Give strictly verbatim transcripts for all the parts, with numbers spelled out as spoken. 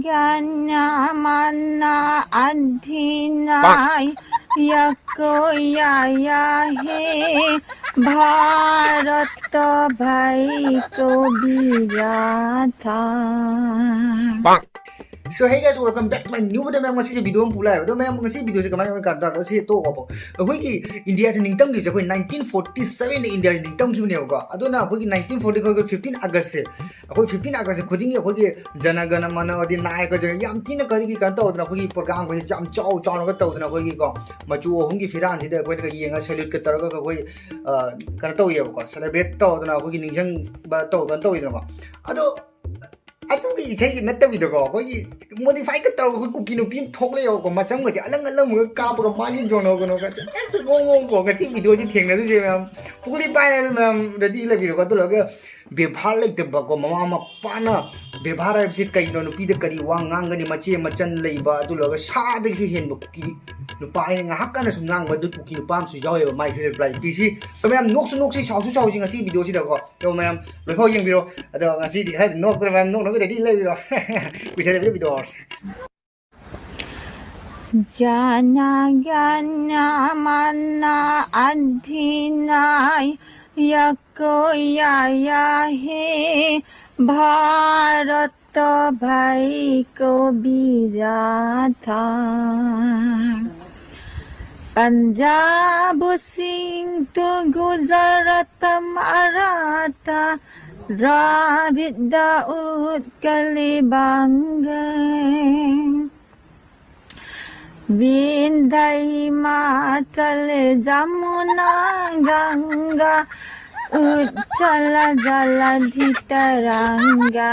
জ্ঞানা মানা আধীনায় ইয়াকো য়ায়াহে ভারত ভাইকো বিরাথা। So hey guys, welcome back to my new video. ꯃꯌꯥꯝ, ꯉꯁꯤꯁꯦ video ꯑꯃ ꯄꯨ ꯂꯥꯛꯑꯦꯕ꯫ ꯑꯗꯣ ꯃꯌꯥꯝ, ꯉꯁꯤ videoꯁꯦ ꯀꯃꯥꯏꯅ ꯀꯥꯟꯗ ꯁꯤ ꯇꯣꯛꯑꯣꯕ꯫ ꯑꯩꯈꯣꯏꯒꯤ ꯏꯟꯗꯤꯌꯥꯁꯦ ꯅꯤꯡꯇꯝꯈꯤꯕꯁꯦ ꯑꯩꯈꯣꯏ nineteen forty seven ꯗ ꯏꯟꯗꯤꯌꯥꯁꯦ ꯅꯤꯡꯇꯝꯈꯤꯕꯅꯦꯕꯀꯣ꯫ ꯑꯗꯨꯅ ꯑꯩꯈꯣꯏꯒꯤ nineteen forty seven ꯒꯤ fifteen August ꯁꯦ, ꯑꯩꯈꯣꯏ fifteen August ꯈꯨꯗꯤꯡꯒꯤ ꯑꯩꯈꯣꯏꯒꯤ ꯖꯅꯒꯅ ꯃꯅ ꯑꯗꯩ ꯅꯥꯌꯀ ꯖꯅ ꯌꯥꯝ ꯊꯤꯅ ꯀꯔꯤꯒꯤ ꯀꯩꯅꯣ ꯇꯧꯗꯅ, ꯑꯩꯈꯣꯏꯒꯤ program ꯈꯩꯁꯦ ꯌꯥꯝ ꯆꯥꯎ ꯆꯥꯎꯅꯒ ꯇꯧꯗꯅ, ꯑꯩꯈꯣꯏꯒꯤꯀꯣ ꯃꯆꯨ ꯑꯍꯨꯝꯒꯤ ꯐꯤꯔꯥꯟꯁꯤꯗ ꯑꯩꯈꯣꯏꯅꯒ ꯌꯦꯡꯉ salute ꯀ ꯇꯧꯔꯒ ꯑꯩꯈꯣꯏ, ꯑ, ꯀꯩꯅꯣ ꯇꯧꯋꯦꯕꯀꯣ, celebrate ꯇꯧꯗꯅ ꯑꯩꯈꯣꯏꯒꯤ ꯅꯤꯡꯁꯤꯡꯕ ꯇꯧꯗꯅ ꯇꯧꯋꯤꯗꯅꯀꯣ꯫ ꯑꯗꯣ ꯑꯗꯨꯒꯤ ꯏꯁꯩꯁꯤ ꯅꯠꯇꯕꯤꯗꯀꯣ, ꯑꯩꯈꯣꯏꯒꯤ modify ꯀ ꯇꯧꯔꯒ ꯑꯩꯈꯣꯏ ꯀꯨꯀꯤ ꯅꯨꯄꯤ ꯑꯃ ꯊꯣꯛꯂꯛꯑꯦꯕꯀꯣ, ꯃꯁꯝꯒꯁꯦ ꯑꯂꯪ ꯑꯂꯪꯕꯒ ꯀꯥꯞꯄꯒ ꯃꯥꯒꯤ ꯖꯣꯅꯣ ꯒꯣꯅꯣꯒ ꯑꯁ ꯃꯑꯣꯡ ꯃꯑꯣꯡ ꯀꯣ꯫ ꯉꯁꯤ videoꯁꯤ ꯊꯦꯡꯅꯗꯣꯏꯁꯦ ꯃꯌꯥꯝ꯫ ꯄꯨꯛꯂꯤ ꯄꯥꯏ ꯍꯥꯏꯅ ꯃꯌꯥꯝ ready ꯂꯩꯕꯤꯔꯣꯀꯣ꯫ ꯑꯗꯨ ꯂꯣꯏꯔꯒ ꯕꯦꯕꯥꯔ ꯂꯩꯇꯕꯀꯣ, ꯃꯃꯥ ꯃꯄꯥꯅ ꯕꯦꯕꯥꯔ ꯍꯥꯏꯕꯁꯤ ꯀꯩꯅꯣ, ꯅꯨꯄꯤꯗ ꯀꯔꯤ ꯋꯥ ꯉꯥꯡꯒꯅꯤ, ꯃꯆꯦ ꯃꯆꯟ ꯂꯩꯕ, ꯑꯗꯨ ꯂꯣꯏꯔꯒ ꯁꯥꯗꯒꯤꯁꯨ ꯍꯦꯟꯕ ꯀꯨꯀꯤ ꯅꯨꯄꯥ ꯍꯥꯏꯅ ꯉꯥꯏꯍꯥꯛ ꯀꯟꯅꯁꯨ ꯉꯥꯡꯕ, ꯑꯗꯨ ꯀꯨꯀꯤ ꯅꯨꯄꯥ ꯑꯃꯁꯨ ꯌꯥꯎꯋꯦꯕ꯫ ꯃꯥꯏꯁꯨ reply ꯄꯤꯁꯤ꯫ ꯑꯗꯣ ꯃꯌꯥꯝ ꯅꯣꯛꯁꯨ ꯅꯣꯛꯁꯤ, ꯁꯥꯎꯁꯨ ꯁꯥꯎꯁꯤ ꯉꯁꯤ videoꯁꯤꯗꯀꯣ꯫ ꯑꯗꯣ ꯃꯌꯥꯝ ꯂꯣꯏꯐꯥꯎ ꯌꯦꯡꯕꯤꯔꯣ꯫ ꯑꯗꯣ ꯉꯁꯤꯗꯤ ꯈꯔ ꯅꯣꯛꯇꯅ ꯃꯌꯥꯝ ꯅꯣꯛꯅꯕ ready ꯂꯩꯕꯤꯔꯣ꯫ ꯀꯨꯏꯊꯗꯕꯤꯗ video ꯍꯧꯔꯁꯤ꯫ ꯖꯅ ꯒꯅ ꯃꯅ ꯑꯙꯤꯅꯥꯌꯀꯣ ꯌꯥꯌꯥꯍꯦ ꯚꯥꯔꯇ ꯚꯥꯏꯀꯣ ꯕꯤꯔꯥꯊꯥ꯫ ꯄꯟꯖꯥꯕ ꯁꯤꯡꯙꯨ ꯒꯨꯖꯔꯥꯇ ꯃꯔꯥꯊꯥ ꯗ꯭ꯔꯥꯕꯤꯗ ꯎꯠꯀꯂꯤ ꯕꯪꯒ ꯕꯤꯟꯙ ꯍꯤꯃꯥꯆꯂ ꯖꯃꯨꯅꯥ ꯒꯪꯒꯥ ꯎꯠꯀꯂ ꯖꯂꯙꯤ ꯇꯔꯪꯒꯥ꯫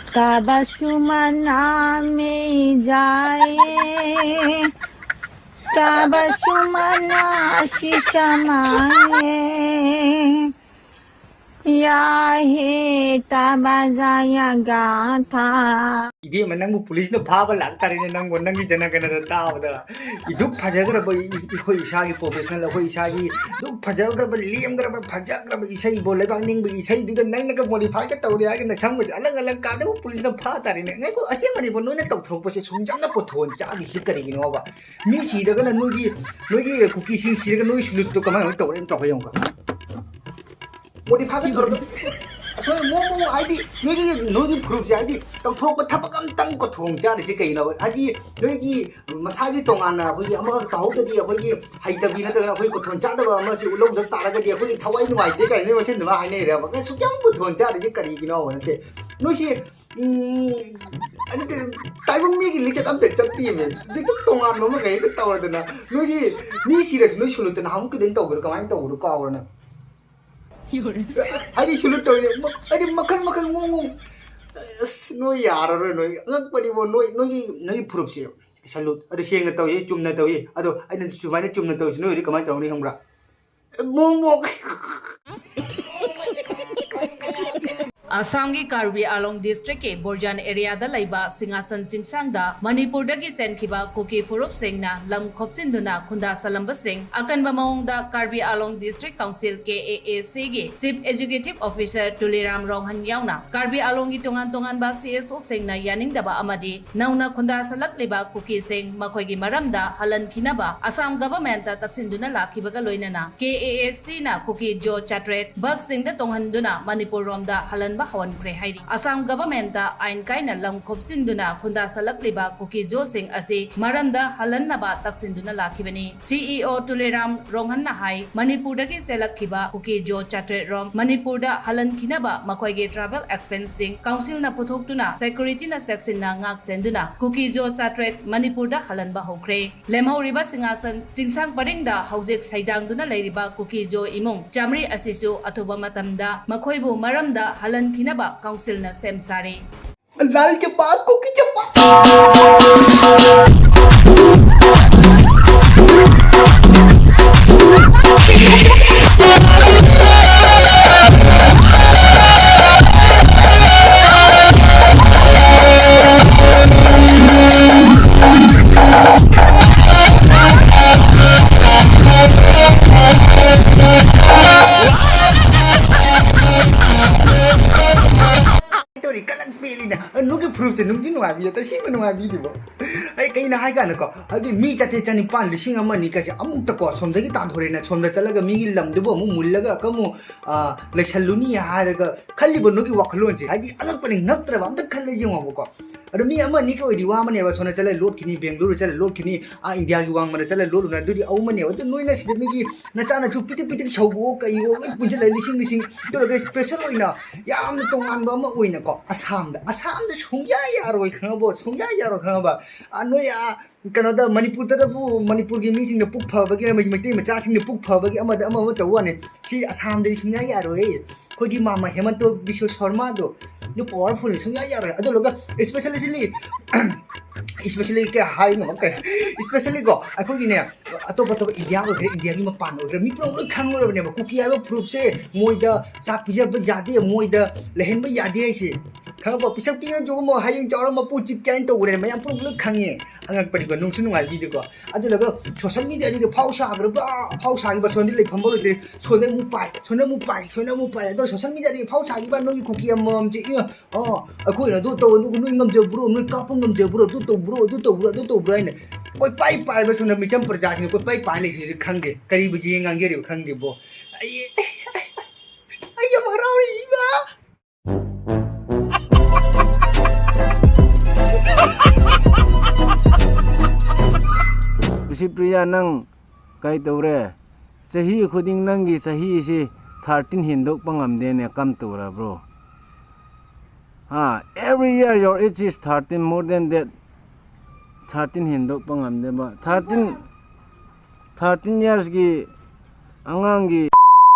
तब सुमन आमे जाए, तब सुमन आशीष मांगे। ꯌꯥꯍꯦ ꯇꯕꯖꯥꯌꯥꯒꯥꯊꯥ꯫ ꯏꯕꯦꯝꯃ, ꯅꯪꯕꯨ ꯄꯨꯂꯤꯁꯅ ꯐꯥꯕ ꯂꯥꯛꯇꯥꯔꯦꯅꯦ, ꯅꯪꯕꯨ, ꯅꯪꯒꯤ ꯖꯅꯒꯅꯗ ꯇꯥꯕꯗ꯫ ꯏꯗꯨꯛ ꯐꯖꯈ꯭ꯔꯕ ꯏ-, ꯑꯩꯈꯣꯏ ꯏꯁꯥꯒꯤ professional, ꯑꯩꯈꯣꯏ ꯏꯁꯥꯒꯤ ꯑꯗꯨꯛ ꯐꯖꯈ꯭ꯔꯕ, ꯂꯦꯝꯈ꯭ꯔꯕ, ꯐꯖꯈ꯭ꯔꯕ ꯏꯁꯩꯕꯨ, ꯂꯩꯕꯥꯛ ꯅꯤꯡꯕ ꯏꯁꯩꯗꯨꯗ ꯅꯪꯅꯒ modify ꯒ ꯇꯧꯔꯦ ꯍꯥꯏꯔꯒ ꯅꯁꯝꯒꯁꯦ ꯑꯂꯪ ꯑꯂꯪ ꯀꯥꯗꯕ ꯄꯨꯂꯤꯁꯅ ꯐꯥ ꯇꯥꯔꯦꯅꯦ꯫ ꯉꯥꯏꯈꯣ, ꯑꯁꯦꯡꯕꯅꯤꯀꯣ, ꯅꯣꯏꯅ ꯇꯧꯊꯣꯔꯛꯄꯁꯦ ꯁꯨꯝ ꯌꯥꯝꯅ ꯀꯣꯊꯣꯟ ꯆꯥꯔꯤꯁꯤ ꯀꯔꯤꯒꯤꯅꯣꯕ? ꯃꯤ ꯁꯤꯔꯒꯅ ꯅꯣꯏꯒꯤ, ꯅꯣꯏꯒꯤ ꯀꯨꯀꯤꯁꯤꯡ ꯁꯤꯔꯒ ꯅꯣꯏ salute ꯇꯣ ꯀꯃꯥꯏꯅ ꯇꯧꯔꯦꯅ ꯇꯧꯔꯒ ꯌꯦꯡꯉꯨꯀꯣ꯫ Modify ꯒ ꯇꯧꯔꯒ ꯑꯁꯣꯏ ꯃꯑꯣꯡ ꯃꯑꯣꯡ ꯍꯥꯏꯗꯤ ꯅꯣꯏꯒꯤ, ꯅꯣꯏꯒꯤ ꯐꯨꯔꯨꯞꯁꯦ ꯍꯥꯏꯗꯤ ꯇꯧꯊꯣꯔꯛꯄ ꯊꯕꯛ ꯑꯝꯇꯪ ꯀꯣꯊꯣꯡ ꯆꯥꯔꯤꯁꯦ ꯀꯩꯒꯤꯅꯣꯕ? ꯍꯥꯏꯗꯤ ꯅꯣꯏꯒꯤ ꯃꯁꯥꯒꯤ ꯇꯣꯉꯥꯟꯅ ꯑꯩꯈꯣꯏꯒꯤ ꯑꯃꯈꯛ ꯇꯧꯍꯧꯗ꯭ꯔꯗꯤ ꯑꯩꯈꯣꯏꯒꯤ ꯍꯩꯇꯕꯤ ꯅꯠꯇ꯭ꯔꯒ ꯑꯩꯈꯣꯏ ꯀꯣꯊꯣꯟ ꯆꯥꯗꯕ ꯑꯃꯁꯤ ꯎꯠꯍꯧꯗ ꯇꯥꯔꯒꯗꯤ ꯑꯩꯈꯣꯏꯒꯤ ꯊꯋꯥꯏ ꯅꯨꯡꯉꯥꯏꯇꯦ ꯀꯥꯏꯅ ꯅꯣꯏ ꯃꯁꯦꯟ ꯑꯗꯨꯃꯥꯏꯅ ꯍꯥꯏꯅꯩꯔꯦꯕ꯫ ꯀꯩꯁꯨ ꯌꯥꯝ ꯀꯣꯊꯣꯟ ꯆꯥꯔꯤꯁꯦ ꯀꯔꯤꯒꯤꯅꯣꯕ ꯅꯠꯇꯦ? ꯅꯣꯏꯁꯤ, ꯎꯝ, ꯑꯗꯨꯗꯤ ꯇꯥꯏꯕꯪ ꯃꯤꯒꯤ ꯂꯤꯆꯠ ꯑꯝꯇ ꯆꯠꯇꯦꯃꯦ꯫ ꯑꯗꯨꯗꯤ ꯇꯣꯉꯥꯟꯕ ꯑꯃ ꯀꯩꯗ ꯇꯧꯔꯗꯅ ꯅꯣꯏꯒꯤ ꯃꯤ ꯁꯤꯔꯁꯨ ꯅꯣꯏ salute ꯇ ꯅꯍꯥꯟꯃꯨꯛꯀꯤꯗꯨ ꯇꯧꯕꯗꯣ ꯀꯃꯥꯏꯅ ꯇꯧꯕꯅꯣ ꯀꯥꯎꯔꯦꯅꯦ꯫ ꯍꯥꯏꯗꯤ salute ꯇꯧꯔꯤꯅꯦ꯫ ꯃ-, ꯍꯥꯏꯗꯤ ꯃꯈꯜ ꯃꯈꯜ ꯃꯑꯣꯡ ꯃꯑꯣꯡ꯫ ꯑꯁ, ꯅꯣꯏ ꯌꯥꯔꯔꯣꯏ, ꯅꯣꯏ ꯑꯉꯛꯄꯅꯤꯕꯣ, ꯅꯣꯏ, ꯅꯣꯏꯒꯤ, ꯅꯣꯏꯒꯤ ꯐꯨꯔꯨꯞꯁꯦ꯫ Salute꯫ ꯑꯗꯨ ꯁꯦꯡꯅ ꯇꯧꯏ, ꯆꯨꯝꯅ ꯇꯧꯏ꯫ ꯑꯗꯣ ꯑꯩꯅ ꯁꯨꯃꯥꯏꯅ ꯆꯨꯝꯅ ꯇꯧꯔꯤꯁꯤ ꯅꯣꯏ ꯑꯣꯏꯗꯤ ꯀꯃꯥꯏꯅ ꯇꯧꯅꯤ ꯈꯪꯕ꯭ꯔꯥ? ꯃꯣꯡ ꯃꯣꯡ꯫ ꯑꯁꯥꯝꯒꯤ ꯀꯥꯔꯕꯤ ꯑꯥꯂꯣꯡ ꯗꯤꯁꯇ꯭ꯔꯤꯛꯀꯤ ꯕꯣꯔꯖꯥꯟ ꯑꯦꯔꯤꯌꯥꯗ ꯂꯩꯕ ꯁꯤꯡꯍꯥꯁꯟ ꯆꯤꯡꯁꯥꯡꯗ ꯃꯅꯤꯄꯨꯔꯗꯒꯤ ꯆꯦꯟꯈꯤꯕ ꯀꯨꯀꯤ ꯐꯨꯔꯨꯞꯁꯤꯡꯅ ꯂꯝ ꯈꯣꯞꯆꯤꯟꯗꯨꯅ ꯈꯨꯟꯗꯥ ꯁꯜꯂꯝꯕꯁꯤꯡ ꯑꯀꯟꯕ ꯃꯑꯣꯡꯗ ꯀꯥꯔꯕꯤ ꯑꯥꯂꯣꯡ ꯗꯤꯁꯇ꯭ꯔꯤꯛ ꯀꯥꯎꯟꯁꯤꯜ, ꯀꯦ ꯑꯦ ꯑꯦ ꯁꯤꯒꯤ ꯆꯤꯐ ꯑꯦꯛꯖꯤꯀ꯭ꯌꯨꯇꯤꯚ ꯑꯣꯐꯤꯁꯔ ꯇꯨꯂꯤꯔꯥꯝ ꯔꯣꯍꯟ ꯌꯥꯎꯅ ꯀꯥꯔꯕꯤ ꯑꯥꯂꯣꯡꯒꯤ ꯇꯣꯉꯥꯟ ꯇꯣꯉꯥꯟꯕ ꯁꯤ ꯑꯦꯁ ꯑꯣꯁꯤꯡꯅ ꯌꯥꯅꯤꯡꯗꯕ ꯑꯃꯗꯤ ꯅꯧꯅ ꯈꯨꯟꯗꯥꯁꯜꯂꯛꯂꯤꯕ ꯀꯨꯀꯤꯁꯤꯡ ꯃꯈꯣꯏꯒꯤ ꯃꯔꯝꯗ ꯍꯜꯍꯟꯈꯤꯅꯕ ꯑꯁꯥꯝ ꯒꯚꯔꯟꯃꯦꯟꯠꯇ ꯇꯛꯁꯤꯟꯗꯨꯅ ꯂꯥꯛꯈꯤꯕꯒ ꯂꯣꯏꯅꯅ ꯀꯦ ꯑꯦ ꯑꯦ ꯁꯤꯅ ꯀꯨꯀꯤ ꯖꯣ ꯆꯥꯇ꯭ꯔꯦꯠ ꯕꯁꯁꯤꯡꯗ ꯇꯣꯡꯍꯟꯗꯨꯅ ꯃꯅꯤꯄꯨꯔ ꯔꯣꯝꯗ ꯍꯜꯍꯟꯕ ꯍꯧꯍꯟꯈ꯭ꯔꯦ ꯍꯥꯏꯔꯤ꯫ ꯑꯁꯥꯝ ꯒꯚꯔꯟꯃꯦꯟꯠꯇ ꯑꯥꯏꯟ ꯀꯥꯏꯅ ꯂꯝ ꯈꯣꯞꯆꯤꯟꯗꯨꯅ ꯈꯨꯟꯗꯥꯁꯜꯂꯛꯂꯤꯕ ꯀꯨꯀꯤ ꯖꯣꯁꯤꯡ ꯑꯁꯤ ꯃꯔꯝꯗ ꯍꯜꯍꯟꯅꯕ ꯇꯛꯁꯤꯟꯗꯨꯅ ꯂꯥꯛꯈꯤꯕꯅꯤ꯫ ꯁꯤ ꯏ ꯑꯣ ꯇꯨꯂꯤꯔꯥꯝ ꯔꯣꯡꯍꯟꯅ ꯍꯥꯏ, ꯃꯅꯤꯄꯨꯔꯗꯒꯤ ꯆꯦꯜꯂꯛꯈꯤꯕ ꯀꯨꯀꯤ ꯖꯣ ꯆꯥꯇ꯭ꯔꯦꯠ ꯔꯣꯝ ꯃꯅꯤꯄꯨꯔꯗ ꯍꯜꯍꯟꯈꯤꯅꯕ ꯃꯈꯣꯏꯒꯤ travel expenseꯁꯤꯡ ꯀꯥꯎꯟꯁꯤꯜꯅ ꯄꯨꯊꯣꯛꯇꯨꯅ ꯁꯦꯀ꯭ꯌꯨꯔꯤꯇꯤꯅ ꯆꯦꯛꯁꯤꯟꯅ ꯉꯥꯛ ꯁꯦꯟꯗꯨꯅ ꯀꯨꯀꯤ ꯖꯣ ꯆꯥꯇ꯭ꯔꯦꯠ ꯃꯅꯤꯄꯨꯔꯗ ꯍꯜꯍꯟꯕ ꯍꯧꯈ꯭ꯔꯦ꯫ ꯂꯦꯝꯍꯧꯔꯤꯕ ꯁꯤꯡꯍꯥꯁꯟ ꯆꯤꯡꯁꯥꯡ ꯄꯔꯤꯡꯗ ꯍꯧꯖꯤꯛ ꯁꯩꯗꯥꯡꯗꯨꯅ ꯂꯩꯔꯤꯕ ꯀꯨꯀꯤ ꯖꯣ ꯏꯃꯨꯡ ꯆꯥꯃꯔꯤ ꯑꯁꯤꯁꯨ ꯑꯊꯨꯕ ꯃꯇꯝꯗ ꯃꯈꯣꯏꯕꯨ ꯃꯔꯝꯗ ꯍꯜꯍꯟꯈꯤꯅꯕ ꯀꯥꯎꯟꯁꯤꯜꯅ ꯁꯦꯝ ꯁꯥꯔꯤ꯫ ꯂꯥꯜ ꯆꯠꯄ, ꯀꯨꯀꯤ ꯆꯠꯄ꯫ ꯅꯣꯏꯒꯤ ꯐꯨꯔꯨꯞꯁꯦ ꯅꯨꯡꯗꯤ ꯅꯨꯡꯉꯥꯏꯕꯤꯌꯦ, ꯇꯁꯦꯡꯅ ꯅꯨꯡꯉꯥꯏꯕꯤꯗꯦꯕ꯫ ꯑꯩ ꯀꯩꯅꯣ ꯍꯥꯏ ꯀꯥꯟꯗꯀꯣ, ꯍꯥꯏꯗꯤ ꯃꯤ ꯆꯥꯇ꯭ꯔꯦꯠ ꯆꯅꯤꯄꯥꯟ ꯂꯤꯁꯤꯡ ꯑꯃ ꯑꯅꯤ ꯀꯥꯏꯁꯦ ꯑꯃꯨꯛꯇꯀꯣ ꯁꯣꯝꯗꯒꯤ ꯇꯥꯟꯊꯣꯔꯛꯑꯦꯅ, ꯁꯣꯝꯗ ꯆꯠꯂꯒ ꯃꯤꯒꯤ ꯂꯝꯗꯨꯕꯨ ꯑꯃꯨꯛ ꯃꯨꯜꯂꯒ ꯑꯃꯨꯛ, ꯑ, ꯂꯩꯁꯜꯂꯨꯅꯤ ꯍꯥꯏꯔꯒ ꯈꯜꯂꯤꯕ ꯅꯣꯏꯒꯤ ꯋꯥꯈꯜꯂꯣꯟꯁꯦ, ꯍꯥꯏꯗꯤ ꯑꯉꯛꯄꯅꯤ, ꯉꯛꯇ꯭ꯔꯕ? ꯑꯝꯇ ꯈꯜꯂ ꯌꯦꯡꯉꯣꯕꯀꯣ꯫ ꯑꯗꯣ ꯃꯤ ꯑꯃ ꯑꯅꯤꯒ ꯑꯣꯏꯗꯤ ꯋꯥꯃꯅꯦꯕ, ꯁꯣꯝꯗ ꯆꯠꯂ ꯂꯣꯠꯈꯤꯅꯤ, ꯕꯦꯡꯒꯂꯨꯔꯨ ꯆꯠꯂ ꯂꯣꯠꯈꯤꯅꯤ, ꯑꯥ ꯏꯟꯗꯤꯌꯥꯒꯤ ꯋꯥꯡꯃꯗ ꯆꯠꯂ ꯂꯣꯠꯂꯨꯅ, ꯑꯗꯨꯗꯤ ꯑꯧꯃꯅꯦꯕ꯫ ꯑꯗꯨ ꯅꯣꯏꯅ ꯁꯤꯗ ꯃꯤꯒꯤ ꯅꯆꯥꯅꯁꯨ ꯄꯤꯇꯤꯛ ꯄꯤꯇꯤꯛ ꯁꯧꯕꯑꯣ ꯀꯩꯑꯣ ꯂꯣꯏ ꯄꯨꯟꯁꯤꯜꯂꯒ ꯂꯤꯁꯤꯡ ꯂꯤꯁꯤꯡ, ꯑꯗꯨ ꯑꯣꯏꯔꯒ ꯁ꯭ꯄꯦꯁꯦꯜ ꯑꯣꯏꯅ ꯌꯥꯝꯅ ꯇꯣꯉꯥꯟꯕ ꯑꯃ ꯑꯣꯏꯅꯀꯣ, ꯑꯁꯥꯝꯗ, ꯑꯁꯥꯝꯗ ꯁꯨꯡꯌꯥ ꯌꯥꯔꯣꯏ, ꯈꯪꯉꯕꯣ? ꯁꯨꯡꯌꯥ ꯌꯥꯔꯣꯏ, ꯈꯪꯉꯕ? ꯑꯥ, ꯅꯣꯏ, ꯑꯥ, ꯀꯩꯅꯣꯗ, ꯃꯅꯤꯄꯨꯔꯗꯗꯕꯨ, ꯃꯅꯤꯄꯨꯔꯒꯤ ꯃꯤꯁꯤꯡꯅ ꯄꯨꯛ ꯐꯕꯒꯤ, ꯃꯩꯇꯩ ꯃꯆꯥꯁꯤꯡꯅ ꯄꯨꯛ ꯐꯕꯒꯤ ꯑꯃꯗ ꯑꯃ ꯑꯃ ꯇꯧꯕ ꯋꯥꯅꯤ꯫ ꯁꯤ ꯑꯁꯥꯝꯗꯗꯤ ꯁꯨꯡꯌꯥ ꯌꯥꯔꯣꯏ꯫ ꯑꯩꯈꯣꯏꯒꯤ ꯃꯥꯃ ꯍꯦꯃꯟꯇ ꯕꯤꯁ꯭ꯋ ꯁꯔꯃꯗꯣ, ꯑꯗꯨ ꯄꯋꯥꯔꯐꯨꯜꯅꯤ, ꯁꯨꯡꯌꯥ ꯌꯥꯔꯣꯏ꯫ ꯑꯗꯨ ꯂꯣꯏꯔꯒ ꯏꯁꯄꯦꯁꯦꯂꯤꯁꯂꯤ, ꯏꯁꯄꯦꯁꯦꯂꯤ ꯀꯩ ꯍꯥꯏꯅꯣ? ꯏꯁꯄꯦꯁꯦꯂꯤ ꯀꯣ, ꯑꯩꯈꯣꯏꯒꯤꯅꯦ, ꯑꯇꯣꯞ ꯑꯇꯣꯞꯄ ꯏꯟꯗꯤꯌꯥ ꯑꯣꯏꯒꯦꯔꯥ, ꯏꯟꯗꯤꯌꯥꯒꯤ ꯃꯄꯥꯟ ꯑꯣꯏꯒꯦꯔꯥ, ꯃꯤ ꯄꯨꯝꯅꯃꯛ ꯂꯣꯏ ꯈꯪꯂꯨꯔꯕꯅꯦꯕ, ꯀꯨꯀꯤ ꯍꯥꯏꯕ ꯐꯨꯔꯨꯞꯁꯦ ꯃꯣꯏꯗ ꯆꯥꯛ ꯄꯤꯖꯕ ꯌꯥꯗꯦ, ꯃꯣꯏꯗ ꯂꯩꯍꯟꯕ ꯌꯥꯗꯦ ꯍꯥꯏꯁꯦ꯫ ꯈꯪꯉꯕ? ꯄꯤꯁꯛ ꯄꯤꯛꯅ ꯆꯨꯒꯨꯝꯕ ꯍꯌꯦꯡ ꯆꯥꯎꯔ ꯃꯄꯨ ꯆꯤꯠ ꯀꯥꯏꯅ ꯇꯧꯈ꯭ꯔꯦ, ꯃꯌꯥꯝ ꯄꯨꯝꯅꯃꯛ ꯂꯣꯏ ꯈꯪꯉꯦ꯫ ꯑꯉꯛꯄꯅꯤꯀꯣ, ꯅꯨꯡꯁꯨ ꯅꯨꯡꯉꯥꯏꯕꯤꯗꯦꯀꯣ꯫ ꯑꯗꯨ ꯂꯣꯏꯔꯒ ꯁꯣꯁꯦꯜ ꯃꯤꯗꯤꯌꯥꯗꯤ ꯐꯥꯎ ꯁꯥꯈ꯭ꯔꯕ, ꯐꯥꯎ ꯁꯥꯈꯤꯕ, ꯁꯣꯝꯗꯤ ꯂꯩꯐꯝꯕ ꯂꯩꯇ꯭ꯔꯦ, ꯁꯣꯝꯗ ꯑꯃꯨꯛ ꯄꯥꯏ, ꯁꯣꯝꯗ ꯑꯃꯨꯛ ꯄꯥꯏ, ꯁꯣꯝꯗ ꯑꯃꯨꯛ ꯄꯥꯏ꯫ ꯑꯗꯣ ꯁꯣꯁꯦꯜ ꯃꯤꯗꯤꯌꯥꯗꯒꯤ ꯐꯥꯎ ꯁꯥꯈꯤꯕ ꯅꯣꯏꯒꯤ ꯀꯨꯀꯤ ꯑꯃꯃꯝꯁꯦ, ꯏ, ꯑꯣ, ꯑꯩꯈꯣꯏꯅ ꯑꯗꯨ ꯇꯧ, ꯑꯗꯨ ꯅꯣꯏ ꯉꯝꯖꯕ꯭ꯔꯣ, ꯅꯣꯏ ꯀꯥꯞꯄ ꯉꯝꯖꯕ꯭ꯔꯣ, ꯑꯗꯨ ꯇꯧꯕ꯭ꯔꯣ, ꯑꯗꯨ ꯇꯧꯕ꯭ꯔꯣ, ꯑꯗꯨ ꯇꯧꯕ꯭ꯔꯣ ꯍꯥꯏꯅ ꯀꯣꯏꯄꯥꯏ ꯄꯥꯏꯕ, ꯁꯣꯝꯗ ꯃꯤꯆꯝ ꯄ꯭ꯔꯖꯥꯁꯤꯡꯅ ꯀꯣꯏꯄꯥꯏ ꯄꯥꯏ ꯂꯩꯁꯤꯁꯨ ꯈꯪꯗꯦ, ꯀꯔꯤꯕꯨ ꯌꯦꯡ ꯉꯥꯡꯖꯔꯤꯕ ꯈꯪꯗꯦꯕꯣ꯫ ꯑꯩ, ꯑꯩ ꯌꯥꯝ ꯍꯔꯥꯎꯔꯦ ꯏꯃꯥ꯫ ꯕꯤꯁꯤꯄ꯭ꯔꯤꯌꯥ, ꯅꯪ ꯀꯩ ꯇꯧꯔꯦ? ꯆꯍꯤ ꯈꯨꯗꯤꯡ ꯅꯪꯒꯤ ꯆꯍꯤꯁꯤ ꯊꯥꯔꯇꯤꯟ ꯍꯦꯟꯗꯣꯛꯄ ꯉꯝꯗꯦꯅꯦ, ꯀꯝ ꯇꯧꯔꯕ꯭ꯔꯣ? ꯍꯥ? Every year your age is thirteen, more than that, thirteen ꯍꯦꯟꯗꯣꯛꯄ ꯉꯝꯗꯦꯕ꯫ ꯊꯥꯔꯇꯤꯟ, ꯊꯥꯔꯇꯤꯟ ꯌꯔꯁꯀꯤ ꯑꯉꯥꯡꯒꯤ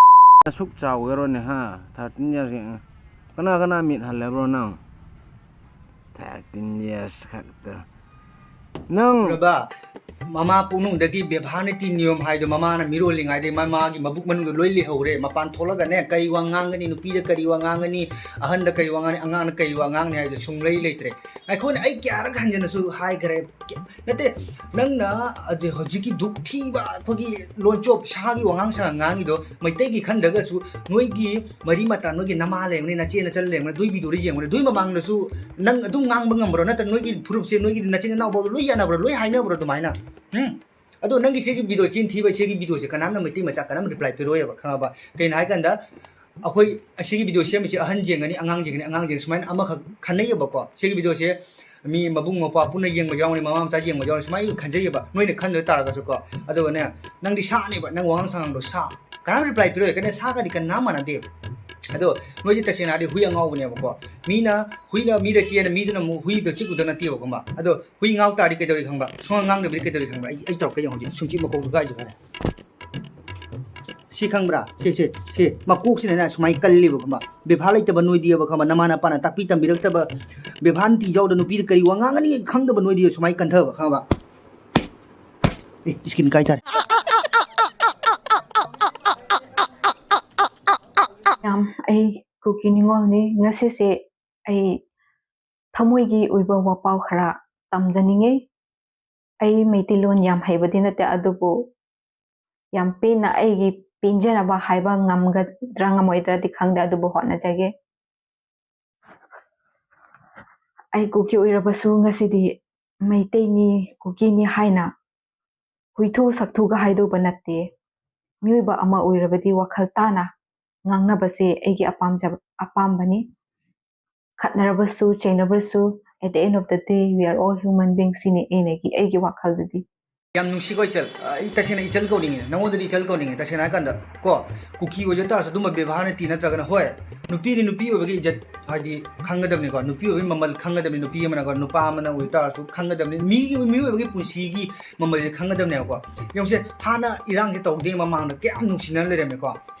ꯑꯁꯨꯛ ꯆꯥꯎꯒꯦꯔꯣꯅꯦ, ꯍꯥ? ꯊꯥꯔꯇꯤꯟ ꯌꯔꯁꯀꯤ ꯑꯉꯥꯡ꯫ ꯀꯅꯥ ꯀꯅꯥ ꯃꯤꯠ ꯍꯜꯂꯕ꯭ꯔꯣ ꯅꯪ? ꯊꯥꯔꯇꯤꯟ ꯌꯔꯁ ꯈꯛꯇ꯫ ꯅꯪ ꯕꯕꯥ, ꯃꯃꯥ ꯄꯣꯛꯅꯨꯡꯗꯒꯤ ꯕꯦꯕꯥꯔ ꯅꯤꯇꯤ ꯅꯤꯌꯣꯝ ꯍꯥꯏꯗꯣ ꯃꯃꯥꯅ ꯃꯤꯔꯣꯜꯂꯤꯉꯩꯗꯒꯤ ꯃꯃꯥꯒꯤ ꯃꯕꯨꯛ ꯃꯅꯨꯡꯗ ꯂꯣꯏ ꯂꯩꯍꯧꯔꯦ꯫ ꯃꯄꯥꯟ ꯊꯣꯛꯂꯒꯅꯦ ꯀꯔꯤ ꯋꯥ ꯉꯥꯡꯒꯅꯤ, ꯅꯨꯄꯤꯗ ꯀꯔꯤ ꯋꯥ ꯉꯥꯡꯒꯅꯤ, ꯑꯍꯟꯗ ꯀꯔꯤ ꯋꯥ ꯉꯥꯡꯒꯅꯤ, ꯑꯉꯥꯡꯅ ꯀꯔꯤ ꯋꯥ ꯉꯥꯡꯅꯤ ꯍꯥꯏꯕꯗꯣ ꯁꯨꯡꯂꯩ ꯂꯩꯇ꯭ꯔꯦ꯫ ꯑꯩꯈꯣꯏꯅ, ꯑꯩ ꯀꯌꯥꯔꯛ ꯍꯟꯖꯟꯅꯁꯨ ꯍꯥꯏꯈ꯭ꯔꯦ꯫ ꯅꯠꯇꯦ, ꯅꯪꯅ ꯑꯗꯨ ꯍꯧꯖꯤꯛꯀꯤ ꯗꯨꯛ ꯊꯤꯕ ꯑꯩꯈꯣꯏꯒꯤ ꯂꯣꯟꯆꯣꯞ ꯁꯥꯒꯤ ꯋꯥꯉꯥꯡ ꯁꯉꯥꯡ ꯉꯥꯡꯉꯤꯗꯣ ꯃꯩꯇꯩꯒꯤ ꯈꯟꯗ꯭ꯔꯒꯁꯨ ꯅꯣꯏꯒꯤ ꯃꯔꯤ ꯃꯇꯥ, ꯅꯣꯏꯒꯤ ꯅꯃꯥ ꯂꯩꯔꯝꯒꯅꯤ, ꯅꯆꯦ ꯅꯆꯜ ꯂꯩꯔꯝꯒꯅꯤ, ꯑꯗꯨꯏ ꯚꯤꯗꯤꯑꯣꯗ ꯌꯦꯡꯉꯨꯅꯦ꯫ ꯑꯗꯨꯏ ꯃꯃꯥꯡꯗꯁꯨ ꯅꯪ ꯑꯗꯨꯝ ꯉꯥꯡꯕ ꯉꯝꯕ꯭ꯔꯣ? ꯅꯠꯇ꯭ꯔ ꯅꯣꯏꯒꯤ ꯐꯨꯔꯨꯞꯁꯦ, ꯅꯣꯏꯒꯤ ꯅꯆꯤꯟ ꯅꯅꯥꯎ ꯐꯥꯎꯗ ꯂꯣꯏ ꯌꯥꯅꯕ꯭ꯔꯣ, ꯂꯣꯏ ꯍꯥꯏꯅꯕ꯭ꯔꯣ ꯑꯗꯨꯃꯥꯏꯅ? ꯎꯝ? ꯑꯗꯣ ꯅꯪꯒꯤ ꯁꯤꯒꯤ ꯚꯤꯗꯤꯑꯣ ꯆꯤꯟ ꯊꯤꯕ ꯁꯤꯒꯤ ꯚꯤꯗꯤꯑꯣꯁꯦ ꯀꯅꯥꯝꯅ, ꯃꯩꯇꯩ ꯃꯆꯥ ꯀꯅꯥꯝ ꯔꯤꯄ꯭ꯂꯥꯏ ꯄꯤꯔꯣꯏꯑꯕ, ꯈꯪꯉꯕ? ꯀꯩꯅꯣ ꯍꯥꯏꯀꯥꯟꯗ ꯑꯩꯈꯣꯏ ꯑꯁꯤꯒꯤ ꯚꯤꯗꯤꯑꯣ ꯁꯦꯝꯃꯤꯁꯦ ꯑꯍꯟ ꯌꯦꯡꯒꯅꯤ, ꯑꯉꯥꯡ ꯌꯦꯡꯒꯅꯤ, ꯑꯉꯥꯡ ꯌꯦꯡꯒꯅꯤ, ꯁꯨꯃꯥꯏꯅ ꯑꯃꯈꯛ ꯈꯟꯅꯩꯌꯦꯕꯀꯣ꯫ ꯁꯤꯒꯤ ꯚꯤꯗꯤꯑꯣꯁꯦ ꯃꯤ ꯃꯕꯨꯡ ꯃꯧꯄ꯭ꯋꯥ ꯄꯨꯟꯅ ꯌꯦꯡꯕ ꯌꯥꯎꯅꯤ, ꯃꯃꯥ ꯃꯆꯥ ꯌꯦꯡꯕ ꯌꯥꯎꯅꯤ, ꯁꯨꯃꯥꯏꯅ ꯈꯟꯖꯩꯌꯦꯕ, ꯅꯣꯏꯅ ꯈꯟꯗ ꯇꯥꯔꯒꯁꯨꯀꯣ꯫ ꯑꯗꯨꯒꯅꯦ, ꯅꯪꯗꯤ ꯁꯥꯅꯦꯕ, ꯅꯪ ꯋꯥꯉꯥꯡ ꯁꯉꯥꯡꯗꯣ ꯁꯥ, ꯀꯅꯥꯝ ꯔꯤꯄ꯭ꯂꯥꯏ ꯄꯤꯔꯣꯏ, ꯀꯩꯅꯣ ꯁꯥꯒꯗꯤ ꯀꯅꯥꯝ ꯃꯥꯟꯅꯗꯦ꯫ ꯑꯗꯣ ꯅꯣꯏꯗꯤ ꯇꯁꯦꯡꯅ ꯍꯥꯏꯔꯗꯤ ꯍꯨꯏ ꯑꯉꯥꯎꯕꯅꯦꯕꯀꯣ꯫ ꯃꯤꯅ ꯍꯨꯏꯅ ꯃꯤꯗ ꯆꯦꯟꯅ, ꯃꯤꯗꯨꯅ ꯑꯃꯨꯛ ꯍꯨꯏꯗꯣ ꯆꯤꯛꯎꯗ ꯅꯠꯇꯦꯕ, ꯈꯪꯕ? ꯑꯗꯣ ꯍꯨꯏ ꯉꯥꯎ ꯇꯥꯔꯗꯤ ꯀꯩꯗꯧꯔꯤ ꯈꯪꯕ꯭ꯔꯥ? ꯁꯨꯡꯉꯥꯡ ꯉꯥꯡꯗꯕꯤꯗ ꯀꯩꯗꯧꯔꯤ ꯈꯪꯕ꯭ꯔꯥ? ꯑꯩ, ꯑꯩ ꯇꯧꯔꯛꯀꯦ ꯌꯦꯡꯉꯣ ꯍꯧꯖꯤꯛ, ꯁꯨꯝꯆꯤꯠ ꯃꯀꯣꯛꯇꯣ ꯀꯥꯏꯁꯦ ꯈꯔ꯫ ꯁꯤ ꯈꯪꯕ꯭ꯔꯥ? ꯁꯤ, ꯁꯤ, ꯁꯤ ꯃꯀꯣꯛꯁꯤꯅꯅꯦ ꯁꯨꯃꯥꯏꯅ ꯀꯜꯂꯤꯕ, ꯈꯪꯕ? ꯕꯦꯕꯥꯔ ꯂꯩꯇꯕ ꯅꯣꯏꯗꯤꯑꯕ, ꯈꯪꯕ? ꯅꯃꯥ ꯅꯄꯥꯅ ꯇꯥꯛꯄꯤ ꯇꯝꯕꯤꯔꯛꯇꯕ, ꯕꯦꯕꯥꯔ ꯅꯤꯇꯤ ꯌꯥꯎꯗ ꯅꯨꯄꯤꯗ ꯀꯔꯤ ꯋꯥ ꯉꯥꯡꯒꯅꯤ ꯈꯪꯗꯕ ꯅꯣꯏꯗꯤ ꯁꯨꯃꯥꯏꯅ ꯀꯟꯊꯕ, ꯈꯪꯕ? ꯑꯦ, ꯏꯁꯀꯤꯟ ꯀꯥꯏ ꯇꯥꯔꯦ꯫ ꯌꯥꯝ, ꯑꯩ ꯀꯨꯀꯤ ꯅꯤꯉꯣꯜꯅꯤ꯫ ꯉꯁꯤꯁꯦ ꯑꯩ ꯊꯃꯣꯏꯒꯤ ꯑꯣꯏꯕ ꯋꯥꯄꯥꯎ ꯈꯔ ꯇꯝꯖꯅꯤꯡꯉꯤ꯫ ꯑꯩ ꯃꯩꯇꯩꯂꯣꯟ ꯌꯥꯝ ꯍꯩꯕꯗꯤ ꯅꯠꯇꯦ, ꯑꯗꯨꯕꯨ ꯌꯥꯝ ꯄꯦꯟꯅ ꯑꯩꯒꯤ ꯄꯦꯟꯖꯅꯕ ꯍꯥꯏꯕ ꯉꯝꯒꯗ꯭ꯔꯥ ꯉꯝꯃꯣꯏꯗ꯭ꯔꯥꯗꯤ ꯈꯪꯗꯦ, ꯑꯗꯨꯕꯨ ꯍꯣꯠꯅꯖꯒꯦ꯫ ꯑꯩ ꯀꯨꯀꯤ ꯑꯣꯏꯔꯕꯁꯨ ꯉꯁꯤꯗꯤ ꯃꯩꯇꯩꯅꯤ, ꯀꯨꯀꯤꯅꯤ ꯍꯥꯏꯅ ꯍꯨꯏꯊꯨ ꯁꯛꯊꯨꯒ ꯍꯥꯏꯗꯧꯕ ꯅꯠꯇꯦ꯫ ꯃꯤꯑꯣꯏꯕ ꯑꯃ ꯑꯣꯏꯔꯕꯗꯤ ꯋꯥꯈꯜ ꯇꯥꯅ ꯉꯥꯡꯅꯕꯁꯦ ꯑꯩꯒꯤ ꯑꯄꯥꯝꯖꯕ, ꯑꯄꯥꯝꯕꯅꯤ꯫ ꯈꯠꯅꯔꯕꯁꯨ, ꯆꯩꯅꯔꯕꯁꯨ, at the end of the day, we are all human beings ꯁꯤꯅꯤ ꯑꯩꯅꯒꯤ, ꯑꯩꯒꯤ ꯋꯥꯈꯜꯗꯗꯤ꯫ ꯌꯥꯝ ꯅꯨꯡꯁꯤꯀꯣ ꯏꯆꯜ꯫ ꯑꯩ ꯇꯁꯦꯡꯅ ꯏꯆꯜ ꯀꯧꯅꯤꯡꯉꯦ, ꯅꯉꯣꯟꯗꯗꯤ ꯏꯆꯜ ꯀꯧꯅꯤꯡꯉꯦ꯫ ꯇꯁꯦꯡꯅ ꯍꯥꯏꯀꯥꯟꯗ ꯀꯣ, ꯀꯨꯀꯤ ꯑꯣꯏꯖ ꯇꯥꯔꯁꯨ ꯑꯗꯨꯝꯕ ꯕꯦꯕꯥꯔ ꯅꯤꯇꯤ ꯅꯠꯇ꯭ꯔꯒꯅ, ꯍꯣꯏ, ꯅꯨꯄꯤꯅꯤ, ꯅꯨꯄꯤ ꯑꯣꯏꯕꯒꯤ ꯏꯖꯠ ꯍꯥꯏꯗꯤ ꯈꯪꯒꯗꯕꯅꯤꯀꯣ, ꯅꯨꯄꯤ ꯑꯣꯏꯕꯒꯤ ꯃꯃꯜ ꯈꯪꯒꯗꯕꯅꯤ, ꯅꯨꯄꯤ ꯑꯃꯅꯀꯣ, ꯅꯨꯄꯥ ꯑꯃꯅ ꯑꯣꯏ ꯇꯥꯔꯁꯨ ꯈꯪꯒꯗꯕꯅꯤ, ꯃꯤꯒꯤ, ꯃꯤꯑꯣꯏꯕꯒꯤ ꯄꯨꯟꯁꯤꯒꯤ ꯃꯃꯜꯁꯦ ꯈꯪꯒꯗꯕꯅꯦꯕꯀꯣ꯫ ꯌꯦꯡꯉꯨꯁꯦ, ꯍꯥꯟꯅ ꯏꯔꯥꯡꯁꯦ ꯇꯧꯗ꯭ꯔꯤꯉꯩ ꯃꯃꯥꯡꯗ ꯀꯌꯥꯝ ꯅꯨꯡꯁꯤꯅꯅ ꯂꯩꯔꯝꯃꯦꯀꯣ꯫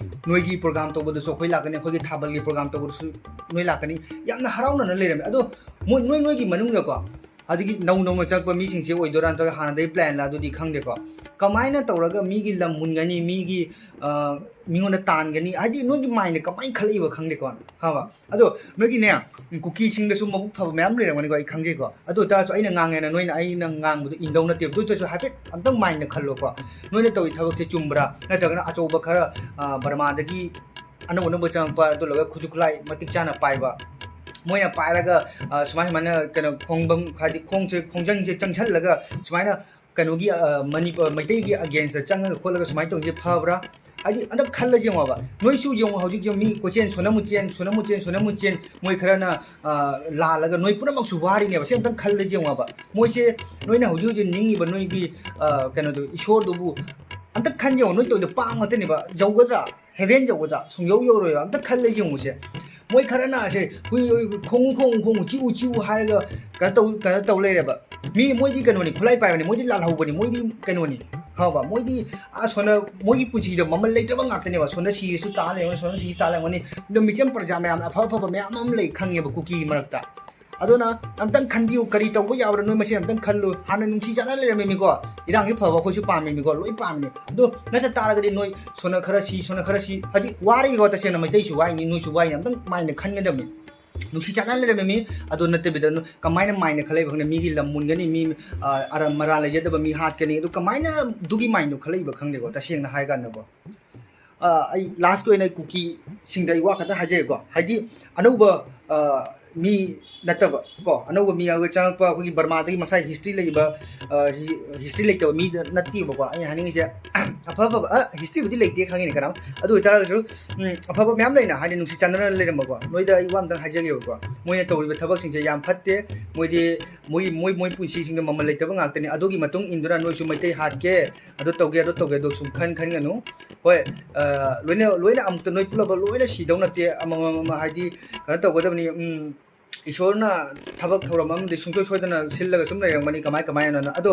ꯅꯣꯏꯒꯤ ꯄ꯭ꯔꯣꯒ꯭ꯔꯥꯝ ꯇꯧꯕꯗꯁꯨ ꯑꯩꯈꯣꯏ ꯂꯥꯛꯀꯅꯤ, ꯑꯩꯈꯣꯏꯒꯤ ꯊꯥꯕꯜꯒꯤ ꯄ꯭ꯔꯣꯒ꯭ꯔꯥꯝ ꯇꯧꯕꯗꯁꯨ ꯅꯣꯏ ꯂꯥꯛꯀꯅꯤ, ꯌꯥꯝꯅ ꯍꯔꯥꯎꯅꯅ ꯂꯩꯔꯝꯃꯦ꯫ ꯑꯗꯣ ꯃꯣꯏ, ꯅꯣꯏ, ꯅꯣꯏꯒꯤ ꯃꯅꯨꯡꯗꯀꯣ, ꯑꯗꯒꯤ ꯅꯧ ꯅꯧꯅ ꯆꯪꯉꯛꯄ ꯃꯤꯁꯤꯡꯁꯦ ꯑꯣꯏꯗꯣꯏꯔꯥ, ꯅꯠꯇ꯭ꯔꯒ ꯍꯥꯟꯅꯗꯒꯤ plan ꯂ, ꯑꯗꯨꯗꯤ ꯈꯪꯗꯦꯀꯣ꯫ ꯀꯃꯥꯏꯅ ꯇꯧꯔꯒ ꯃꯤꯒꯤ ꯂꯝ ꯃꯨꯟꯒꯅꯤ, ꯃꯤꯒꯤ, ꯑ, ꯃꯤꯉꯣꯟꯗ ꯇꯥꯟꯒꯅꯤ, ꯍꯥꯏꯗꯤ ꯅꯣꯏꯒꯤ mind ꯗ ꯀꯃꯥꯏꯅ ꯈꯜꯂꯛꯏꯕ ꯈꯪꯗꯦꯀꯣ, ꯈꯪꯉꯕ? ꯑꯗꯣ ꯅꯣꯏꯒꯤꯅꯦ, ꯀꯨꯀꯤꯁꯤꯡꯗꯁꯨ ꯃꯕꯨꯛ ꯐꯕ ꯃꯌꯥꯝ ꯂꯩꯔꯝꯒꯅꯤꯀꯣ, ꯑꯩ ꯈꯪꯖꯩꯀꯣ꯫ ꯑꯗꯨ ꯑꯣꯏꯇꯥꯔꯁꯨ ꯑꯩꯅ ꯉꯥꯡꯉꯦꯅ ꯅꯣꯏꯅ ꯑꯩꯅ ꯉꯥꯡꯕꯗꯣ ꯏꯟꯗꯧ ꯅꯠꯇꯦꯕ꯫ ꯑꯗꯨ ꯑꯣꯏꯇꯥꯔꯁꯨ ꯍꯥꯏꯐꯦꯠ ꯑꯝꯇꯪ mind ꯗ ꯈꯜꯂꯣꯀꯣ꯫ ꯅꯣꯏꯅ ꯇꯧꯔꯤ ꯊꯕꯛꯁꯦ ꯆꯨꯝꯕ꯭ꯔꯥ? ꯅꯠꯇ꯭ꯔꯒꯅ ꯑꯆꯧꯕ ꯈꯔ, ꯑ, ꯕꯔꯃꯥꯗꯒꯤ ꯑꯅꯧ ꯑꯅꯧꯕ ꯆꯪꯉꯛꯄ, ꯑꯗꯨ ꯂꯣꯏꯔꯒ ꯈꯨꯠꯁꯨ ꯈꯨꯠꯂꯥꯏ ꯃꯇꯤꯛ ꯆꯥꯅ ꯄꯥꯏꯕ, ꯃꯣꯏꯅ ꯄꯥꯏꯔꯒ, ꯑ, ꯁꯨꯃꯥꯏ ꯁꯨꯃꯥꯏꯅ ꯀꯩꯅꯣ ꯈꯣꯡꯕꯝ, ꯍꯥꯏꯗꯤ ꯈꯣꯡꯁꯦ, ꯈꯣꯡꯖꯪꯁꯦ ꯆꯪꯁꯜꯂꯒ ꯁꯨꯃꯥꯏꯅ ꯀꯩꯅꯣꯒꯤ, ꯑ, ꯃꯅꯤꯄꯨꯔ ꯃꯩꯇꯩꯒꯤ against ꯇ ꯆꯪꯉꯒ ꯈꯣꯠꯂꯒ ꯁꯨꯃꯥꯏꯅ ꯇꯧꯔꯤꯁꯦ ꯐꯕ꯭ꯔꯥ? ꯍꯥꯏꯗꯤ ꯑꯝꯇ ꯈꯜꯂꯁꯤ ꯌꯦꯡꯉꯣꯕ꯫ ꯅꯣꯏꯁꯨ ꯌꯦꯡꯉꯣ, ꯍꯧꯖꯤꯛ ꯌꯦꯡꯉꯣ, ꯃꯤ ꯀꯣꯏꯆꯦꯟ ꯁꯣꯟꯅꯃꯨ ꯆꯦꯟ, ꯁꯣꯟꯅꯃꯨ ꯆꯦꯟ, ꯁꯣꯟꯅꯃꯨ ꯆꯦꯟ, ꯃꯣꯏ ꯈꯔꯅ, ꯑ, ꯂꯥꯜꯂꯒ ꯅꯣꯏ ꯄꯨꯝꯅꯃꯛꯁꯨ ꯋꯥꯔꯤꯅꯦꯕ꯫ ꯁꯤ ꯑꯝꯇꯪ ꯈꯜꯂꯁꯤ ꯌꯦꯡꯉꯣꯕ꯫ ꯃꯣꯏꯁꯦ ꯅꯣꯏꯅ ꯍꯧꯖꯤꯛ ꯍꯧꯖꯤꯛ ꯅꯤꯡꯉꯤꯕ ꯅꯣꯏꯒꯤ, ꯑ, ꯀꯩꯅꯣꯗꯣ, ꯏꯁꯣꯔꯗꯨꯕꯨ ꯑꯝꯇ ꯈꯟ ꯌꯦꯡꯉꯣ꯫ ꯅꯣꯏ ꯇꯧꯔꯤꯗꯣ ꯄꯥꯞ ꯉꯥꯛꯇꯅꯦꯕ꯫ ꯌꯧꯒꯗ꯭ꯔꯥ? Heaven ꯌꯧꯒꯗ꯭ꯔꯥ? ꯁꯨꯡꯌꯧ ꯌꯧꯔꯣꯏꯕ꯫ ꯑꯝꯇ ꯈꯜꯂ ꯌꯦꯡꯉꯨꯁꯦ꯫ ꯃꯣꯏ ꯈꯔꯅ ꯁꯦ, "ꯍꯨꯏ, ꯍꯨꯏ, ꯈꯣꯡꯉꯨ, ꯈꯣꯡꯉꯨ, ꯈꯣꯡꯉꯨ, ꯆꯤꯛꯎ, ꯆꯤꯛꯎ" ꯍꯥꯏꯔꯒ ꯀꯩꯅꯣ ꯇꯧ, ꯀꯩꯅꯣ ꯇꯧ ꯂꯩꯔꯦꯕ꯫ ꯃꯤ, ꯃꯣꯏꯗꯤ ꯀꯩꯅꯣꯅꯤ, ꯈꯨꯠꯂꯥꯏ ꯄꯥꯏꯕꯅꯤ, ꯃꯣꯏꯗꯤ ꯂꯥꯜꯍꯧꯕꯅꯤ, ꯃꯣꯏꯗꯤ ꯀꯩꯅꯣꯅꯤ, ꯈꯪꯉꯕ? ꯃꯣꯏꯗꯤ ꯑꯥ ꯁꯣꯟꯅ, ꯃꯣꯏꯒꯤ ꯄꯨꯟꯁꯤꯗ ꯃꯃꯜ ꯂꯩꯇ꯭ꯔꯕ ꯉꯥꯛꯇꯅꯦꯕ꯫ ꯁꯣꯟꯅ ꯁꯤꯔꯁꯨ ꯇꯥ ꯂꯩꯔꯝꯒꯅꯤ, ꯁꯣꯟꯅ ꯁꯤ ꯇꯥ ꯂꯩꯔꯝꯒꯅꯤ꯫ ꯑꯗꯣ ꯃꯤꯆꯝ ꯄ꯭ꯔꯖꯥ ꯃꯌꯥꯝꯅ ꯑꯐ ꯑꯐꯕ ꯃꯌꯥꯝ ꯑꯃ ꯂꯩ ꯈꯪꯉꯦꯕ ꯀꯨꯀꯤꯒꯤ ꯃꯔꯛꯇ꯫ ꯑꯗꯨꯅ ꯑꯝꯇꯪ ꯈꯟꯕꯤꯌꯨ, ꯀꯔꯤ ꯇꯧꯕ ꯌꯥꯕꯅꯣ ꯅꯣꯏ ꯃꯁꯦꯟ ꯑꯝꯇꯪ ꯈꯜꯂꯨ꯫ ꯍꯥꯟꯅ ꯅꯨꯡꯁꯤ ꯆꯥꯟꯅ ꯂꯩꯔꯝꯃꯤꯃꯤꯀꯣ, ꯏꯔꯥꯡꯁꯤ ꯐꯕ ꯑꯩꯈꯣꯏꯁꯨ ꯄꯥꯝꯃꯤꯃꯤꯀꯣ, ꯂꯣꯏ ꯄꯥꯝꯃꯤ꯫ ꯑꯗꯣ ꯅꯠꯇ ꯇꯥꯔꯒꯗꯤ ꯅꯣꯏ ꯁꯣꯟꯅ ꯈꯔ ꯁꯤ, ꯁꯣꯟꯅ ꯈꯔ ꯁꯤ, ꯍꯧꯖꯤꯛ ꯋꯥꯔꯤꯀꯣ, ꯇꯁꯦꯡꯅ ꯃꯩꯇꯩꯁꯨ ꯋꯥꯏꯅꯤ, ꯅꯣꯏꯁꯨ ꯋꯥꯏꯅꯤ, ꯑꯝꯇꯪ mind ꯗ ꯈꯟꯒꯗꯕꯅꯤ꯫ ꯅꯨꯡꯁꯤ ꯆꯥꯟꯅ ꯂꯩꯔꯝꯃꯤꯃꯤ, ꯑꯗꯨ ꯅꯠꯇꯕꯤꯗ ꯅꯣꯏ ꯀꯃꯥꯏꯅ mind ꯗ ꯈꯜꯂꯛꯏꯕ ꯈꯪꯗꯦ, ꯃꯤꯒꯤ ꯂꯝ ꯃꯨꯟꯒꯅꯤ, ꯃꯤ, ꯑ, ꯑꯔ-, ꯃꯔꯥꯜ ꯂꯩꯖꯗꯕ ꯃꯤ ꯍꯥꯠꯀꯅꯤ, ꯑꯗꯨ ꯀꯃꯥꯏꯅ ꯑꯗꯨꯒꯤ mind ꯗꯣ ꯈꯜꯂꯛꯏꯕ ꯈꯪꯗꯦꯀꯣ, ꯇꯁꯦꯡꯅ ꯍꯥꯏ ꯀꯥꯟꯗꯀꯣ꯫ ꯑ, ꯑꯩ last ꯀꯤ ꯑꯣꯏꯅ ꯀꯨꯀꯤꯁꯤꯡꯗ ꯑꯩ ꯋꯥ ꯈꯛꯇ ꯍꯥꯏꯖꯒꯦꯀꯣ, ꯍꯥꯏꯗꯤ ꯑꯅꯧꯕ, ꯑ, ꯃꯤ ꯅꯠꯇꯕ ꯀꯣ, ꯑꯅꯧꯕ ꯃꯤ ꯑꯃ ꯆꯪꯉꯛꯄ, ꯑꯩꯈꯣꯏꯒꯤ ꯕꯔꯃꯥꯗꯒꯤ ꯃꯁꯥꯒꯤ history ꯂꯩꯕ, ꯑ, ꯍꯤ-, history ꯂꯩꯇꯕ ꯃꯤꯗ ꯅꯠꯇꯦꯕꯀꯣ ꯑꯩꯅ ꯍꯥꯏꯅꯤꯡꯉꯤꯁꯦ꯫ ꯑꯐ ꯑꯐꯕ, ꯑ, history ꯕꯨꯗꯤ ꯂꯩꯇꯦ ꯈꯪꯉꯤꯅꯦ ꯀꯅꯥꯝ, ꯑꯗꯨ ꯑꯣꯏꯇꯥꯔꯒꯁꯨ, ꯎꯝ, ꯑꯐꯕ ꯃꯌꯥꯝ ꯂꯩꯅ, ꯍꯥꯏꯗꯤ ꯅꯨꯡꯁꯤ ꯆꯥꯟꯅꯅ ꯂꯩꯔꯝꯕꯀꯣ꯫ ꯅꯣꯏꯗ ꯑꯩ ꯋꯥ ꯑꯝꯇꯪ ꯍꯥꯏꯖꯒꯦꯕꯀꯣ, ꯃꯣꯏꯅ ꯇꯧꯔꯤꯕ ꯊꯕꯛꯁꯤꯡꯁꯦ ꯌꯥꯝ ꯐꯠꯇꯦ꯫ ꯃꯣꯏꯗꯤ ꯃꯣꯏ, ꯃꯣꯏ, ꯃꯣꯏ ꯄꯨꯟꯁꯤꯁꯤꯡꯗ ꯃꯃꯜ ꯂꯩꯇꯕ ꯉꯥꯛꯇꯅꯤ꯫ ꯑꯗꯨꯒꯤ ꯃꯇꯨꯡ ꯏꯟꯗꯨꯅ ꯅꯣꯏꯁꯨ ꯃꯩꯇꯩ ꯍꯥꯠꯀꯦ, ꯑꯗꯨ ꯇꯧꯒꯦ, ꯑꯗꯨ ꯇꯧꯒꯦ, ꯑꯗꯨ ꯁꯨꯝ ꯈꯟ ꯈꯟꯒꯅꯨ꯫ ꯍꯣꯏ, ꯑ, ꯂꯣꯏꯅ, ꯂꯣꯏꯅ ꯑꯃꯨꯛꯇ ꯅꯣꯏ ꯄꯨꯜꯂꯞ ꯂꯣꯏꯅ ꯁꯤꯗꯧ ꯅꯠꯇꯦ꯫ ꯑꯃꯃꯝ, ꯑꯃꯃꯝ ꯍꯥꯏꯗꯤ ꯀꯩꯅꯣ ꯇꯧꯒꯗꯕꯅꯤ꯫ ꯎꯝ, ꯏꯁꯣꯔꯅ ꯊꯕꯛ ꯊꯧꯔꯝ ꯑꯃꯗꯤ ꯁꯨꯡꯁꯣꯏ ꯁꯣꯏꯗꯅ ꯁꯤꯜꯂꯒ ꯁꯨꯝ ꯂꯩꯔꯝꯒꯅꯤ, ꯀꯃꯥꯏ ꯀꯃꯥꯏꯅ꯫ ꯑꯗꯣ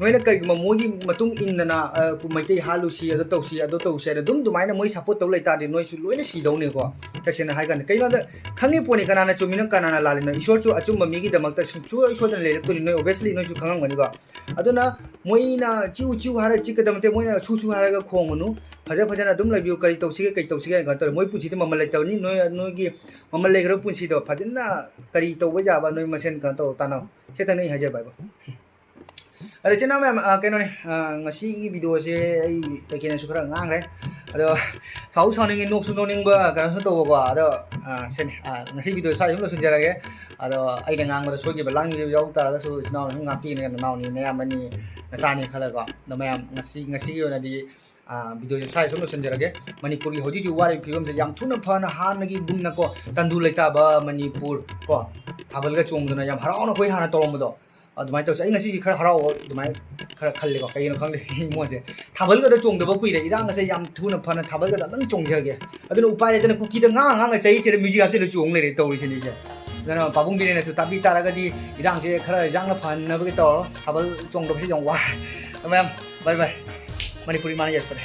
ꯅꯣꯏꯅ ꯀꯩꯒꯨꯝꯕ ꯃꯣꯏꯒꯤ ꯃꯇꯨꯡ ꯏꯟꯗꯅ, ꯑ, ꯃꯩꯇꯩ ꯍꯥꯠꯂꯨꯁꯤ, ꯑꯗꯨ ꯇꯧꯁꯤ, ꯑꯗꯨ ꯇꯧꯁꯤ ꯍꯥꯏꯅ ꯑꯗꯨꯝ ꯑꯗꯨꯃꯥꯏꯅ ꯃꯣꯏ support ꯇꯧ ꯂꯩꯇꯥꯔꯗꯤ ꯅꯣꯏꯁꯨ ꯂꯣꯏꯅ ꯁꯤꯗꯧꯅꯤꯀꯣ, ꯇꯁꯦꯡꯅ ꯍꯥꯏ ꯀꯥꯟꯗ꯫ ꯀꯩꯅꯣꯗ ꯈꯪꯉꯤ ꯄꯣꯠꯅꯤ ꯀꯅꯥꯅ ꯆꯨꯝꯃꯤꯅꯣ ꯀꯅꯥꯅ ꯂꯥꯜꯂꯤꯅꯣ꯫ ꯏꯁꯣꯔꯁꯨ ꯑꯆꯨꯝꯕ ꯃꯤꯒꯤꯗꯃꯛꯇ ꯁꯨꯡꯁꯣꯏ ꯁꯣꯏꯗꯅ ꯂꯩꯔꯛꯇꯣꯏꯅꯤ, ꯅꯣꯏ obviously ꯅꯣꯏꯁꯨ ꯈꯪꯉꯝꯒꯅꯤꯀꯣ꯫ ꯑꯗꯨꯅ ꯃꯣꯏꯅ ꯆꯤꯎ ꯆꯤꯎ ꯍꯥꯏꯔꯒ ꯆꯤꯛꯀꯗꯕ ꯅꯠꯇꯦ, ꯃꯣꯏꯅ ꯁꯨ ꯁꯨ ꯍꯥꯏꯔꯒ ꯈꯣꯡꯉꯨꯅꯨ꯫ ꯐꯖ ꯐꯖꯅ ꯑꯗꯨꯝ ꯂꯩꯕꯤꯌꯨ, ꯀꯔꯤ ꯇꯧꯁꯤꯒꯦ, ꯀꯔꯤ ꯇꯧꯁꯤꯒꯦ ꯍꯥꯏꯅ ꯀꯩꯅꯣ ꯇꯧꯔꯦ꯫ ꯃꯣꯏ ꯄꯨꯟꯁꯤꯗꯤ ꯃꯃꯜ ꯂꯩꯇꯕꯅꯤ, ꯅꯣꯏ, ꯅꯣꯏꯒꯤ ꯃꯃꯜ ꯂꯩꯈ꯭ꯔꯕ ꯄꯨꯟꯁꯤꯗꯣ ꯐꯖꯅ ꯀꯔꯤ ꯇꯧꯕ ꯌꯥꯕ ꯅꯣꯏ ꯃꯁꯦꯟ ꯀꯩꯅꯣ ꯇꯧꯔꯣ, ꯇꯥꯟꯅꯧ꯫ ꯁꯤ ꯈꯛꯇꯪꯅꯦ ꯑꯩ ꯍꯥꯏꯖꯕ ꯍꯥꯏꯕꯨ꯫ ꯑꯗꯣ ꯏꯆꯤꯟ ꯏꯅꯥꯎ ꯃꯌꯥꯝ, ꯑ, ꯀꯩꯅꯣꯅꯦ, ꯑ, ꯉꯁꯤꯒꯤ video ꯁꯦ ꯑꯩ ꯀꯩ ꯀꯩꯅꯣꯁꯨ ꯈꯔ ꯉꯥꯡꯈ꯭ꯔꯦ꯫ ꯑꯗꯣ ꯁꯥꯎ ꯁꯥꯎꯅꯤꯡꯉꯤ, ꯅꯣꯛꯁꯨ ꯅꯣꯛꯅꯤꯡꯕ ꯀꯩꯅꯣꯁꯨ ꯇꯧꯕꯀꯣ꯫ ꯑꯗꯣ, ꯑ, ꯁꯤꯅꯤ, ꯑ, ꯉꯁꯤ video ꯁ꯭ꯋꯥꯏꯗ ꯁꯨꯝ ꯂꯣꯏꯁꯤꯟꯖꯔꯒꯦ꯫ ꯑꯗꯣ ꯑꯩꯅ ꯉꯥꯡꯕꯗ ꯁꯣꯏꯈꯤꯕ ꯂꯥꯡꯈꯤꯕ ꯌꯥꯎ ꯇꯥꯔꯒꯁꯨ ꯏꯆꯤꯟ ꯏꯅꯥꯎꯅ ꯁꯨꯝ ꯉꯥꯛꯄꯤꯒꯅꯤ, ꯅꯅꯥꯎꯅꯤ, ꯅꯌꯥꯝꯕꯅꯤ, ꯅꯆꯥꯅꯤ ꯈꯜꯂꯒꯀꯣ꯫ ꯑꯗꯣ ꯃꯌꯥꯝ ꯉꯁꯤ, ꯉꯁꯤꯒꯤ ꯑꯣꯏꯅꯗꯤ, ꯑ, video ꯁꯦ ꯁ꯭ꯋꯥꯏꯗ ꯁꯨꯝ ꯂꯣꯏꯁꯤꯟꯖꯔꯒꯦ꯫ ꯃꯅꯤꯄꯨꯔꯒꯤ ꯍꯧꯖꯤꯛ ꯍꯧꯖꯤꯛ ꯋꯥꯔꯤꯕ ꯐꯤꯕꯝꯁꯦ ꯌꯥꯝ ꯊꯨꯅ ꯐꯅ ꯍꯥꯟꯅꯒꯤꯒꯨꯝꯅꯀꯣ, ꯇꯪꯗꯨ ꯂꯩꯇꯥꯕ ꯃꯅꯤꯄꯨꯔ ꯀꯣ, ꯊꯥꯕꯜꯒ ꯆꯣꯡꯗꯅ ꯌꯥꯝ ꯍꯔꯥꯎꯅ ꯑꯩꯈꯣꯏ ꯍꯥꯟꯅ ꯇꯧꯔꯝꯕꯗꯣ, ꯑꯗꯨꯃꯥꯏꯅ ꯇꯧꯁꯦ꯫ ꯑꯩ ꯉꯁꯤꯁꯦ ꯈꯔ ꯍꯔꯥꯎꯕ ꯑꯗꯨꯃꯥꯏꯅ ꯈꯔ ꯈꯜꯂꯦꯀꯣ, ꯀꯩꯒꯤꯅꯣ ꯈꯪꯗꯦ꯫ ꯏꯃꯣꯟꯁꯦ ꯊꯥꯕꯜꯒꯗꯣ ꯆꯣꯡꯗꯕ ꯀꯨꯏꯔꯦ, ꯏꯔꯥꯡ ꯑꯁꯦ ꯌꯥꯝ ꯊꯨꯅ ꯐꯅ ꯊꯥꯕꯜꯒꯗꯣ ꯑꯝꯇꯪ ꯆꯣꯡꯖꯒꯦ꯫ ꯑꯗꯨꯅ ꯎꯄꯥꯏ ꯂꯩꯇꯅ ꯀꯨꯀꯤꯗ ꯉꯥꯡ ꯉꯥꯡꯉ ꯆꯩ ꯆꯩꯔ music ꯍꯥꯞꯆꯤꯜꯂ ꯆꯣꯡ ꯂꯩꯔꯦ ꯇꯧꯔꯤꯁꯤꯅꯤꯁꯦ꯫ ꯑꯗꯨꯅ ꯄꯥꯕꯨꯡ ꯕꯤꯔꯦꯟꯅꯁꯨ ꯇꯥꯕꯤ ꯇꯥꯔꯒꯗꯤ ꯏꯔꯥꯡꯁꯦ ꯈꯔ ꯌꯥꯡꯅ ꯐꯍꯟꯅꯕꯒꯤ ꯇꯧꯔꯣ, ꯊꯥꯕꯜ ꯆꯣꯡꯗꯕꯁꯦ ꯌꯥꯝ ꯋꯥꯔꯦ꯫ ꯃꯌꯥꯝ bye bye, ꯃꯅꯤꯄꯨꯔꯤ ꯃꯥꯅ ꯌꯦꯛꯄꯅꯦ꯫